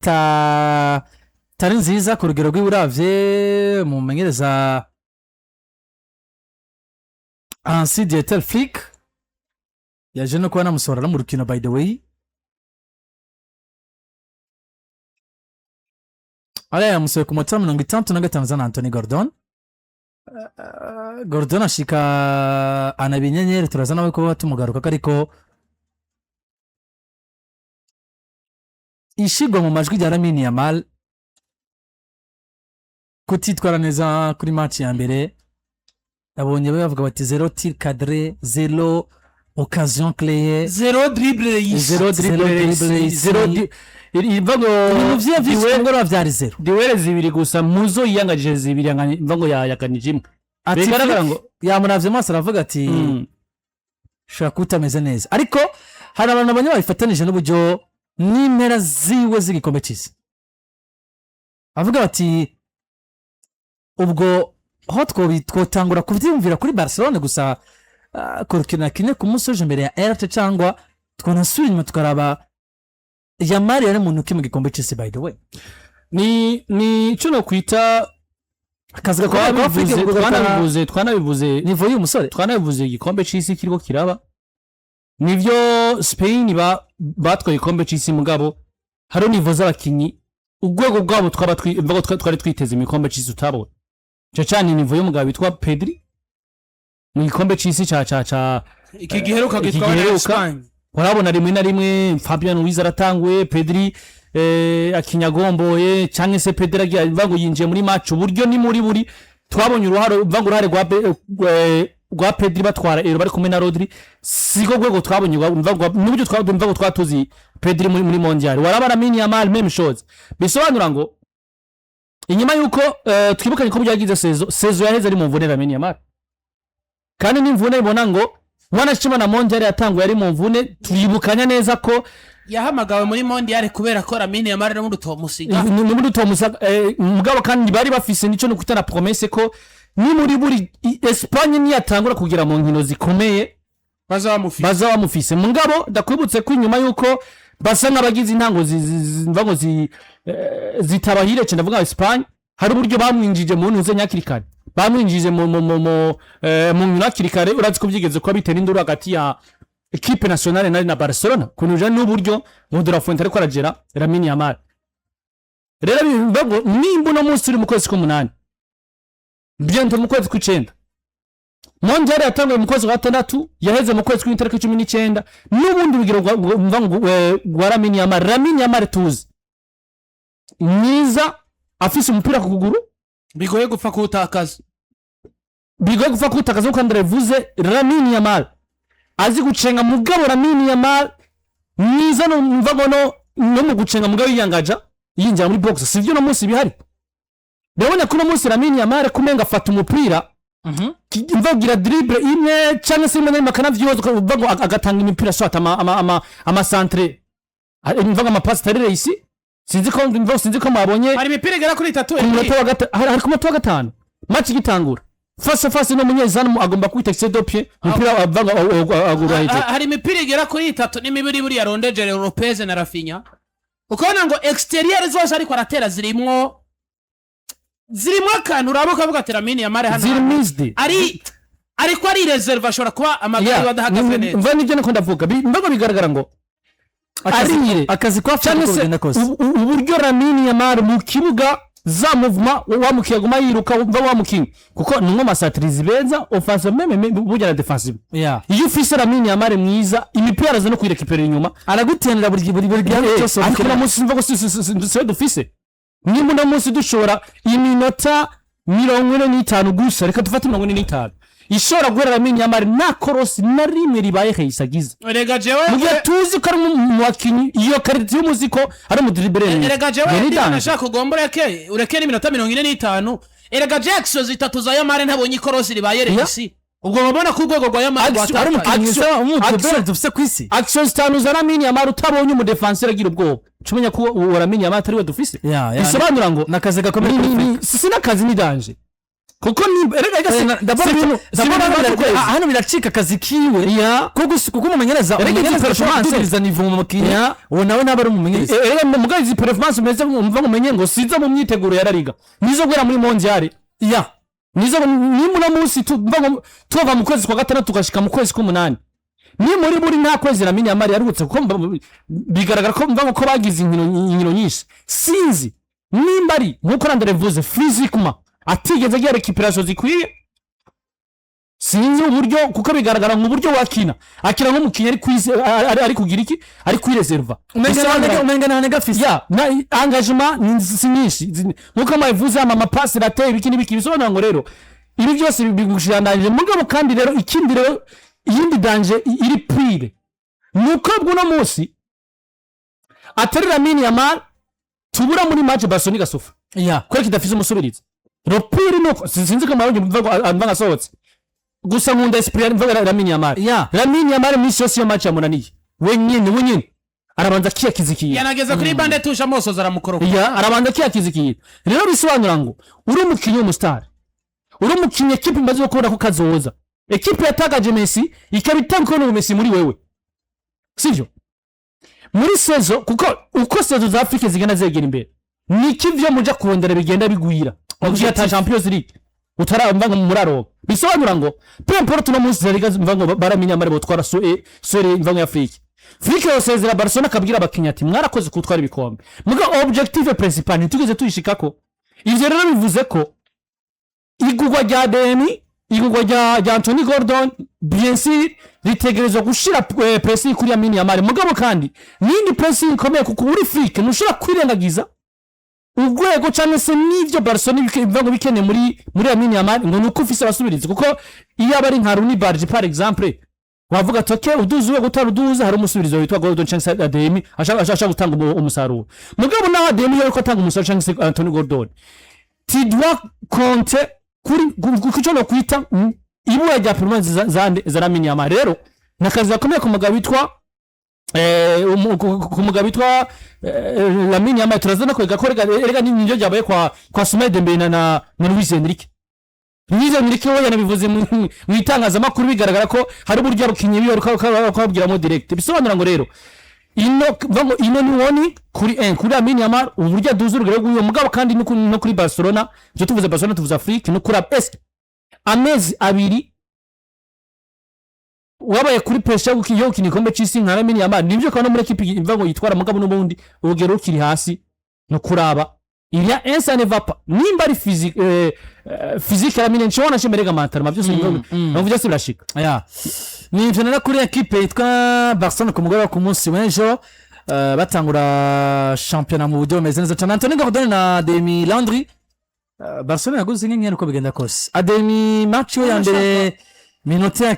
Tari nziza ku rugero rw'iburavye mumenyereza Hansi Dieter Flick yaje no kuba namusohora no mu rukino. By the way, ariya yamusohoye ku munota wa 65 zana Anthony Gordon. Gordon ashika anaba inyenyeri, turaza nawe kuba tumugaruka, ariko ishigwa mu majwi rya Lamine Yamal kutitwara neza kuri match ya mbere, abonye bavuga bati zéro tir cadré, zéro occasion créée, zéro dribble réussi. Zéro zéro dribble dribble, zéro iva ngo ibintu vyiwe vyinshi ku mugoroba vyari zéro. Duel zibiri gusa muzo yiyangajije zibiri, mva ngo yayaganije imwe. Ati Bigaragara Flick yamuravye amaso aravuga ati ushobora kuba utameze neza. Ariko hari abantu bamwe babifatanije n'uburyo n'impera ziwe z'igikombe cy'isi, avuga bati ubwo ho twotangura kubyiyumvira kuri Barcelone gusa, ku rukino yakinye ku munsi w'ejo imbere ya Elche, cyangwa twanasubira inyuma tukaraba Yamal yari muntu ki mu gikombe cy'isi. By the way, Ni ico nokwita akazi gakomeye kwa Afrika twanabivuze mu kugarukana twanabivuze niveau y'uyu musore. Twanabivuze igikombe c'isi kiriko kiraba, nivyo Spain batwaye igikombe c'isi, mugabo hariho niveau z'abakinyi, urwego rwabo twaba mvuga twari twiteze mu gikombe c'isi utabona ca cane, niveau y'umugabo witwa Pedri mu gikombe c'isi ca Iki giheruka iki gitwawe na giheruka. Espagne. Urabona rimwe na rimwe Fabian Ruiz aratanguye, Pedri akinyagomboye, canke se Pedri agiye mva ngo yinjiye muri match uburyo ni muri buri twabonye uruhare, mva ngo uruhare rwa Pedri batwara Euro bari kumwe na Rodri, siko rwego twabonye mva ngo n'uburyo mva ngo twatuzi Pedri muri mondial. Waraba Lamine Yamal, même chose. Bisobanura ngo inyuma yuko twibukanye ko byagize saison yaheze ari mu mvune Lamine Yamal, kandi n'imvune ibona ngo wanashima na mondial yatanguye ari mu mvune, turibukanya neza ko yahamagawe muri mondial kubera ko Lamine Yamal n'ubundi utomusiga. Ni muri utomusaga, mugabo kandi bari bafise nico no kwita na promesse ko ni muri buri Espagne niyatangura kugira mu nkino zikomeye baza bamufise. Baza bamufise. Mugabo ndakwibutse ko inyuma yuko basa nk'abagize intango mva ngo zitabahire cyane, ndavuga Espagne, hari uburyo bamwinjije mu ntuze nyakiri kare, bamwinjije mu nkino hakiri kare. Urazi ko byigeze kuba bitera induru hagati ya équipe nationale na Barcelona kunuje n'uburyo ngo de la Fuente ariko aragera Lamine Yamal. Rero bivuga ngo nimba uno munsi uri mu kwezi k'umunani, bientôt mu kwezi kw'icenda, mondial yatanguye mu kwezi kwa gatandatu, yaheze mu kwezi kw'itariki 19, n'ubundi urugero mva ngo rwa Lamine Yamal, Lamine Yamal tuzi mwiza afise umupira ku kuguru bigoye gupfa kuwutakaza. Bigoye gupfa kuwutakaza nkuko André yavuze. Lamine Yamal azi gucenga, mugabo Lamine Yamal mwiza no mva ngo no mu gucenga, mugabo yiyangaja yinjira muri box, sivyo no munsi bihari. Ndabona ko uno munsi Lamine Yamal kumenga afata umupira, mvagira dribble imwe cyangwa se rimwe na rimwe akanavyihoza, ukavuga ngo agatanga imipira soit ama centre, mvuga amapasi atari réussi. Sinzi ko mvuga, sinzi ko mwabonye Hari imipira igera kuri itatu. ku munota wa gatanu, hari ku munota wa gatanu match igitangura, face à face no munyezamu agomba kwita excès de pied, umupira avuga ngo agura hejuru. Hari imipira igera kuri itatu n'imibiri buriya rondeje Lopez na Raphinha, ukabona ngo extérieur zose ariko aratera zirimwo akantu uraba ukavuga ati Lamine Yamal hano ziri missed. Ari ariko ari reserve, ashobora kuba amagara yiwe adahagaze neza. Mva nibyo niko ndavuga. Mva ngo bigaragara ngo arire Akazi kwa cyangwa Afurika se kugenda kose. Uburyo Lamine Yamal mu kibuga za mouvement wamukiye aguma yiruka, mva wamukinga kuko ni umwe masatirizi beza offensive même burya na defensive. Iyo ufise Lamine Yamal mwiza, imipira araza no kuyirekipera inyuma. Aragutenera buri gihe cyose. Ariko uno munsi mva ngo si dufise, nimba uno munsi dushobora iminota 45 gusa, reka dufate 45 ishobora guhera Lamine Yamal nta korosi na rimwe ribaye heyisagize, Erega jewe mu gihe tuzi ko ari mu bakinyi iyo qualité y'umuzi ko ari umudribbleur mwiza. Erega jewe Yari ndibona danger. nashaka ugomba ureke n'iminota 45. Erega Jackson zitatu za Yamal ntabonye ikorosi ribaye réussi, ubwo mubona ko urwego rwa Yamal Ari umukinnyi mwiza w'umudribbleur dufise ku isi. Action zitanu za Lamine Yamal utabonye umudefanseri agira ubwoba, cumenya ko uwo Lamine Yamal atari we dufise. Ya, Bisobanura ngo ni akazi gakomeye kuri Afurika. Si n'akazi, ni danger. Kuko ni erega si ibintu bimaze ukwezi. Hano biracika akazi kiwe Ya. kuko umumenyereza Erega izi umumenyereza ashobora performance- kudugiriza niveau mu mukinnyi, Ya. uwo nawe ntaba ari umumenyereza. Erega mugabo izi performance umeze umva ngo umenye ngo sizo mu myiteguro ya La Liga, nizo guhera muri Mondial. Ya. Nizo ni muno munsi mva ngo tuva mu kwezi kwa gatandatu tugashika mu kwezi k'umunani, ni muri buri nta kwezi Lamine Yamal yaruhutse, kuko bigaragara ko mva ngo ko bagize inkino nyinshi. Sinzi nimba ari nkuko Randere mvuze, physiquement atigeze agira récupération zikwiye. Sinzi uburyo, kuko bigaragara mu buryo wakina, akina nk'umukinnyi ari ari kugira iki, ari kwireserva. Umenga nta ntege afise. Ya, na engagement si nyinshi. Nkuko mabivuze, ama mapasi rateye, ibiki n'ibiki. Bisobanura ngo rero ibi byose bigushirandanje. Mugabo kandi rero ikindi rero, iyindi danger iri pire ni uko bw'uno munsi atari Lamine Yamal tubura muri match, Barcelona igasufa kubera kidafise umusubirizi. Le pire nuko sinzi ko mabonye mva ngo mva ngasohotse gusa. Nkunda esprit mva Lamine Yamal. Lamine Yamal iminsi yose iyo match yamunaniye, wenyine arabanza akiyakiza ikintu. Yanageze kuri banc de touche, amosoza aramukoroka. Ya, arabanza akiyakiza ikintu. Rero bisobanura ngo uri umukinnyi w'umusitari, uri umukinnyi ekipe imaze kubona ko kazoza, ekipe yatagaje Messi ikaba itanga kubona Messi muri wewe, sivyo? Muri saison, kuko uko saison za Afrique zigenda zegera imbere niki ivyo muja kurondera bigenda bigwira mu ata Champions League utaramva ngo muraroba. Bisobanura ngo peu importe uno munsi La Liga mva ngo baramenya mari botwara so sore mva ngo ya Afrique. Flick yosezera Barcelona akabwira abakinnyi ati: "Mwarakoze kutwara ibikombe, muga objectif principal ntitugeze tuyishikako." Ivyo rero bivuze ko igurwa rya Demi, igurwa rya Anthony Gordon, bien sûr ritegerezwa gushira pressing kuri Lamine Yamal. Mugabo kandi nindi pressing ikomeye, kuko uri Flick ntushobora kwirengagiza urwego cyangwa se n'ibyo Barcelona biva ngo bikeneye muri Lamine Yamal, ngo nuko ufise abasubirizi. Kuko iyo aba ari nka Roony Bardghji par exemple, wavuga ati: "Okay, uduze urwego utaruduze, hari umusubirizi witwa Gordon cyangwa se Ademi ashaka gutanga umusaruro." Mugabo naho Ademi iyo ariko atanga umusaruro cyangwa se Anthony Gordon, tu dois compter kuri ku cyo nokwita ibura rya performance za Lamine Yamal. Rero ni akazi gakomeye ku mugabo witwa ku mugabo witwa Lamine Yamal. Turaza no kwega ko erega ni nibyo byabaye kwa Ousmane Dembele na Luis Enrique. Luis Enrique we yanabivuze mu itangazamakuru, bigaragara ko hari uburyo abakinnyi biwe kubabwiramo direct. Bisobanura ngo rero ino mva ngo ino ni warning kuri kuri Lamine Yamal, uburyo aduza urugero rw'uyu mugabo, kandi no kuri Barcelona. Ibyo tuvuze Barcelona, tuvuze Afrique, no kuri est amezi 2 wabaye kuri pressure yo gukina igikombe c'isi nka Lamine Yamal. Nibyo kandi no muri equipe imva ngo yitwara, mugabo n'ubundi urugero rukiri hasi. No kuraba il y a un, ça ne va pas, nimba ari physique physique Lamine nshobora nashemerega mentalement byose mm. Byose birashika. Ya, ni ivyo rero kuri ekipe yitwa Barcelona ku mugoroba ku munsi w'ejo, batangura shampiyona mu buryo bumeze neza cyane. Anthony Gordon na Demi Landry, Barcelona yaguze inyenyeri uko bigenda kose. Ademi match we ya mbere minota ya